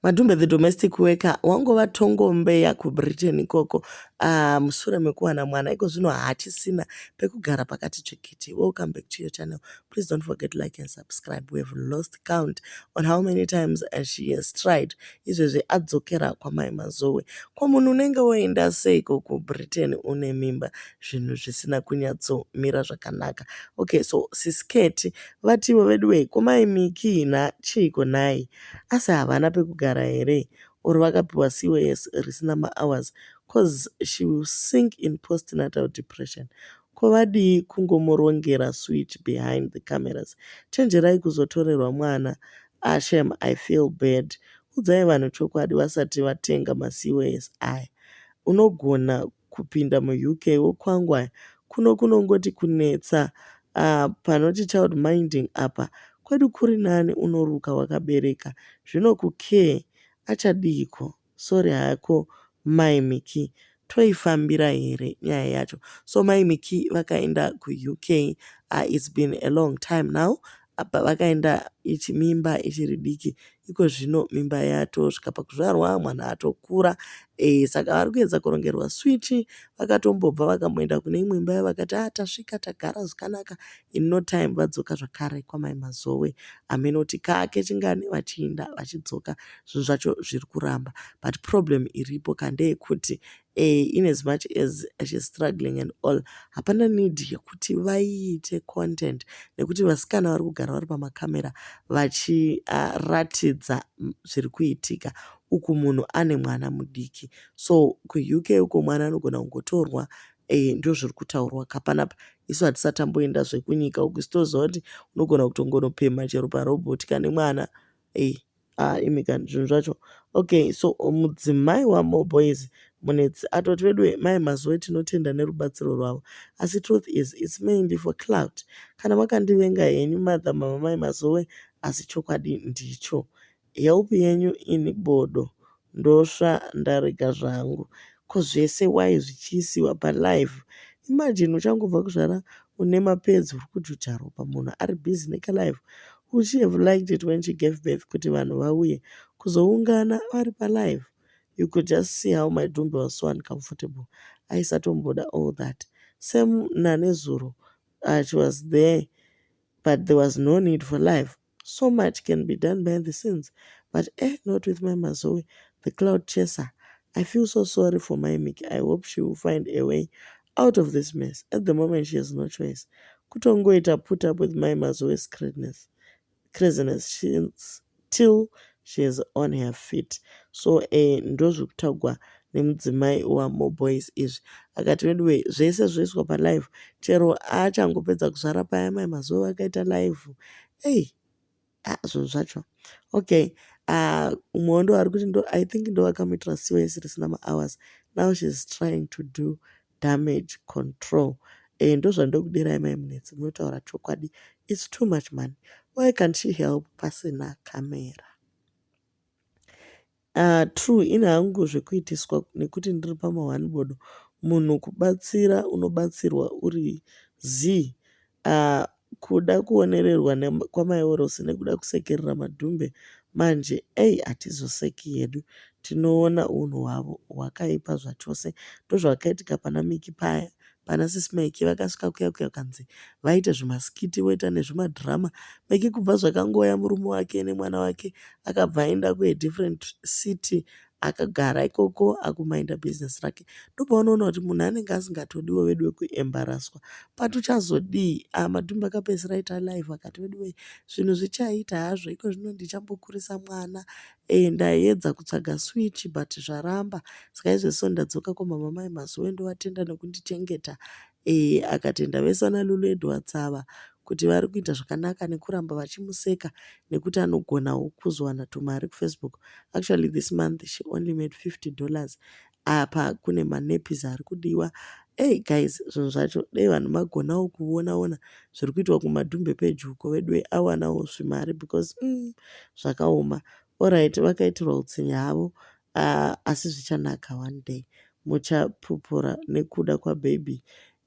Madhumbe the domestic worker wangova tongombeya kuBritain ikoko mushure mekuwana mwana. Iko zvino haachisina pekugara pakati tsvikiti. Welcome back to your channel. Please don't forget to like and subscribe. We have lost count on how many times she has tried. Izvezvi adzokera kwaMai Mazowe. Ko munhu unenge woenda seiko kuBritain une mimba, zvinhu zvisina kunyatsomira zvakanaka? Okay, so Sisketi vativo veduwe, komai Miki chiiko nhai? Asi havana pekugara here, or vakapiwa COS risina mahours? 'Cause she will sink in postnatal depression. Ko vadii kungomurongera switch behind the cameras? Chenjerai kuzotorerwa mwana. Ashem, I feel bad. Udzai vanhu chokwadi vasati vatenga maCOS aya. Unogona kupinda muUK wokwangwaya. Kuno kunongoti kunetsa panoti child minding apa. Kwedu kuri nani, unoruka wakabereka. Zvino kucare achadiiko? Sorry hako Mai Miki. Toifambira here nyaya yacho? So Mai Miki vakaenda kuUK. It's been a long time now. Apa vakaenda ichi mimba ichiri diki. Iko zvino mimba yatosvika pakuzvarwa, mwana atokura. Saka vari kuedza kurongerwa switch. Vakatombobva vakamboenda kune imwe imba yavakati, "Ah, tasvika, tagara zvakanaka." In no time vadzoka zvakare kwaMai Mazowe. Amenoti kake chingani vachiinda vachidzoka, zvinhu zvacho zviri kuramba. But problem iripo kandeyekuti in as much as she's struggling and all, hapana need yekuti vaiite content, nekuti vasikana vari kugara vari pamakamera vachiratidza zviri kuitika uku munhu ane mwana mudiki. So kuUK uko mwana anogona kungotorwa. Ndo zviri kutaurwa kapanapa. Isu hatisati tamboenda zvekunyika uku, sitoziva kuti unogona kutongonopemha chero parobhoti kane mwana. Imi kani, zvinhu zvacho. Okay, so mudzimai waMoboys Munetsi atoti, "Veduwe, Mai Mazowe tinotenda nerubatsiro rwavo, asi truth is it's mainly for clout. Kana makandivenga henyu mother, mama Mai Mazowe, asi chokwadi ndicho help yenyu ini bodo, ndosva ndarega zvangu. Ko zvese wai zvichiisiwa palive? Imagine uchangobva kuzvara, une mapads, uri kujuja ropa, munhu ari busy nekalive. Would she have liked it when she gave birth kuti vanhu vauye kuzoungana vari palive? You could just see how Madhumbe was so uncomfortable. Aisatomboda all that. Same nanezuro, she was there, but there was no need for live. So much can be done behind the scenes, but not with Mai Mazowe, the clout chaser. I feel so sorry for Mai Miki. I hope she will find a way out of this mess. At the moment she has no choice, kutongoita put up with Mai Mazowe's craziness till she is on her feet." So ndozvekutaurwa nemudzimai waMoboys izvi. Akati, "Veduwe, zvese zvoiswa palive." Chero achangopedza kuzvara paya, Mai Mazowe vakaita live. Ei, zvinhu zvacho. Okay, umwewo ndo ari kuti ndo, I think ndo vakamuitira COS risina mahours. Now she is trying to do damage control. Ndo zvandokudirai Mai Munetsi, munotaura chokwadi. It's too much money. Why can't she help pasina kamera? True, ini hangu zvekuitiswa nekuti ndiri pama1 bodo. Munhu kubatsira unobatsirwa uri z. Kuda kuonererwa kwamaiorosi nekuda kusekerera Madhumbe manje. Ei, hatizoseki hedu, tinoona unhu hwavo hwakaipa zvachose. Ndozvakaitika pana Miki paya, pana Sisi Meki. Vakasvika kuya kuya kanzi vaite zvimaskiti, voita nezvimadhirama. Meki kubva zvakangouya murume wake nemwana wake, akabva aenda kudifferent city, akagara ikoko akumainda bhizinesi rake. Ndopaunoona kuti munhu anenge asingatodiwo vedu wekuembaraswa. But uchazodii? Madhumbe akapedzisira aita live akati, "Veduwe, zvinhu zvichaita hazvo. Iko zvino ndichambokurisa mwana. Ndaedza kutsvaga switch but zvaramba. Saka izvezvi ndadzoka kwamama Mai Mazowe, ndovatenda nekundichengeta." Akatenda vese vana Lulu Edwards ava kuti vari kuita zvakanaka nekuramba vachimuseka, nekuti anogonawo kuzowana tumari kuFacebook. Actually this month she only made $50. Apa kune manappies ari kudiwa. Ei guys, zvinhu zvacho, dei vanhu magonawo kuona ona zviri kuitwa kuMadhumbe peji uko vedu, awanawo zvimari, because zvakaoma. Alright, vakaitirwa utsinye havo, asi zvichanaka one day. Muchapupura nekuda kwababy.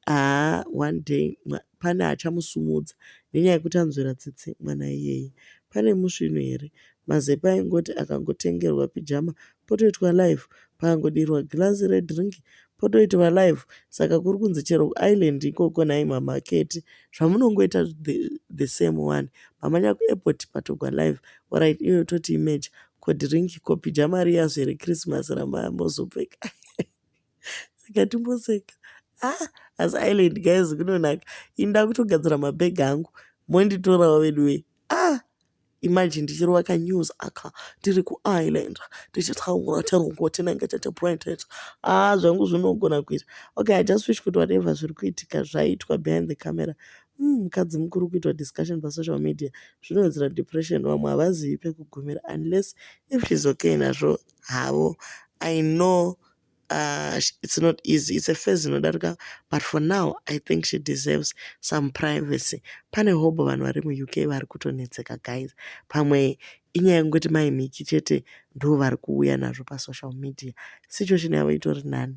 Haa, one day pane achamusumudza nenyaya yekuti anzwira tsitsi mwana iyeye. Pane musvinu here? Mazepe aingoti akangotengerwa pyjama potoitwa live, pakangodirwa girazi redrink potoitwa live. Saka kuri kunzi chero kuIreland ikoko nhai mamaketi zvamunongoita the same one. Mamhanya kuairport patogwa live. Alright, iyoyo toti imeja. Ko drink, ko pyjama riyazve reChristmas ramambozopfeka. Saka timboseka. Ah, asi Ireland guys kunonaka. Ini ndakutogadzira mabhegi angu. Monditorawo veduwe. Ah, imagine ndichirova kanews aka ndiri kuIreland ndichitaura chirungu chinenge chichibritish. Ah, zvangu zvinogona kuita. Okay, I just wish kuti whatever zviri kuitika zvaitwa behind the camera. Mukadzi mukuru kuitwa discussion pasocial media zvinowedzera depression. Vamwe havazivi pekugumira unless if she's okay nazvo havo. I know it's not easy, it's a phase inodarika, but for now I think she deserves some privacy. Pane hobo vanhu vari muUK vari kutonetseka guys. Pamwe inyaya yekungoti Mai Miki chete ndo vari kuuya nazvo pasocial media. Situation yavo itori nani.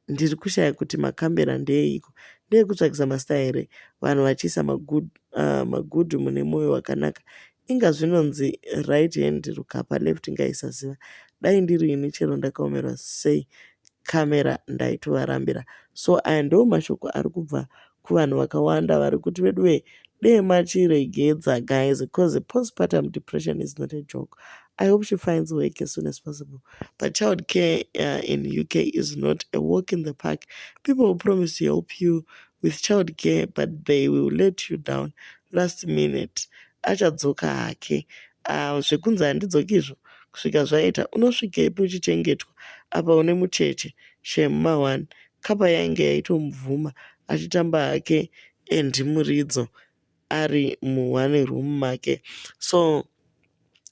Ndiri kushaya kuti makamera ndeeiko, ndeekutsvakisa mastar here, vanhu vachiisa magudu mune mwoyo wakanaka. Inga zvinonzi right hand rukapa left ngaisaziva. Dai ndiri ini chero ndakaomerwa sei kamera ndaitovarambira. So aya ndo mashoko ari kubva kuvanhu vakawanda vari kuti veduwe dee machiregedza guys, because postpartum depression is not a joke. I hope she finds work as soon as possible. But childcare in UK is not a walk in the park. People will promise to help you with childcare, but they will let you down last minute. Achadzoka hake. Zvekunzi handidzoki izvo kusvika zvaita unosvikepi uchichengetwa apa une mucheche shame ma1 kapa yainge yaitomubvuma achitamba hake endimuridzo ari muone room make. So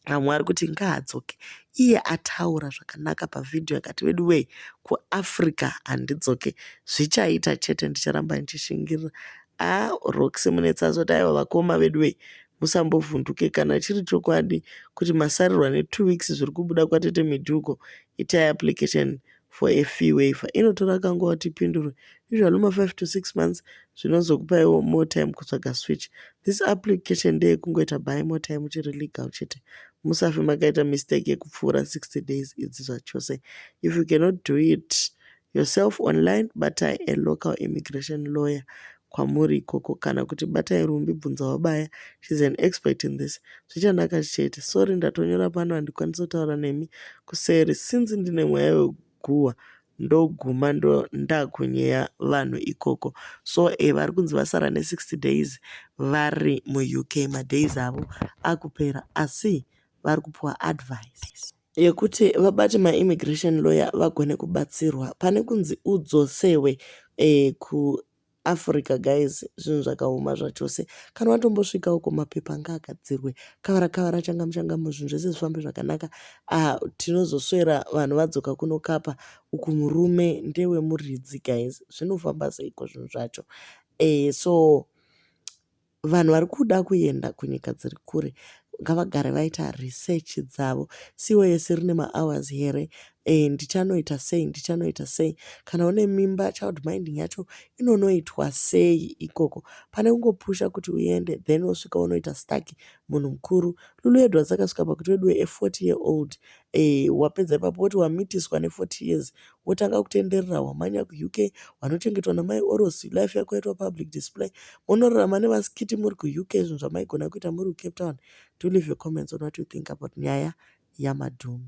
vamwe vari kuti ngaadzoke iye ataura zvakanaka pavhidhiyo akati veduwei kuAfrica handidzoke, zvichaita chete, ndicharamba ndichishingirira. A Roxy Munetsi azoti aiwa vakoma veduwei, musambovhunduke kana chiri chokwadi kuti masarirwa ne2 weeks zviri kubuda kwatete Midhuko, itai application for a fee waiver. Inotora kanguva kuti ipindurwe, usually ma5 to 6 months. Zvinozokupaiwo more time kutsvaga switch. This application ndeyekungoita buy more time uchiri legal chete. Musafe makaita mistake yekupfuura 60 days idzi zvachose. If you cannot do it yourself online, batai a local immigration lawyer kwamuri ikoko, kana kuti batai Rumbi Bvunza Wabaya. She's an expert in this. Zvichanaka chete. Sorry, ndatonyora pano, handikwanisi kutaura nemi kuseri since ndine mweya weguhwa, ndoguma ndakunyeya vanhu ikoko. So vari kunzi vasara ne60 days vari muUK, madays avo akupera, asi vari kupiwa advice yekuti vabate maimmigration lawyer vagone kubatsirwa pane kunzi udzosewe kuAfrica. Guys, zvinhu zvakaoma zvachose. Kana watombosvika uko, mapepa ngaagadzirwe kavara kavara, changamu changamu, zvinhu zvese zvifambe zvakanaka. Tinozoswera vanhu vadzoka kunokapa uku murume ndewemuridzi. Guys, zvinofamba seiko zvinhu zvacho? So vanhu vari kuda kuenda kunyika dziri kure ngavagare vaita research dzavo. COS rine mahours here? Ndichanoita sei, ndichanoita sei? Kana une mimba, child minding yacho inonoitwa sei ikoko? Pane kungopusha kuti uende, then wosvika unoita stuck munhu mukuru. Lulu Edwards akasvika pakuti weduwe a40 year old, wapedza ipapo woti wamitiswa ne40 years, wotanga kutenderera, wamhanya kuUK, wanochengetwa namai Orosi, life yako yaitwa public display, munorarama nemaskiti muri kuUK, zvinhu zvamaigona kuita muri kuCape Town. Do leave your comments on what you think about nyaya yaMadhumu.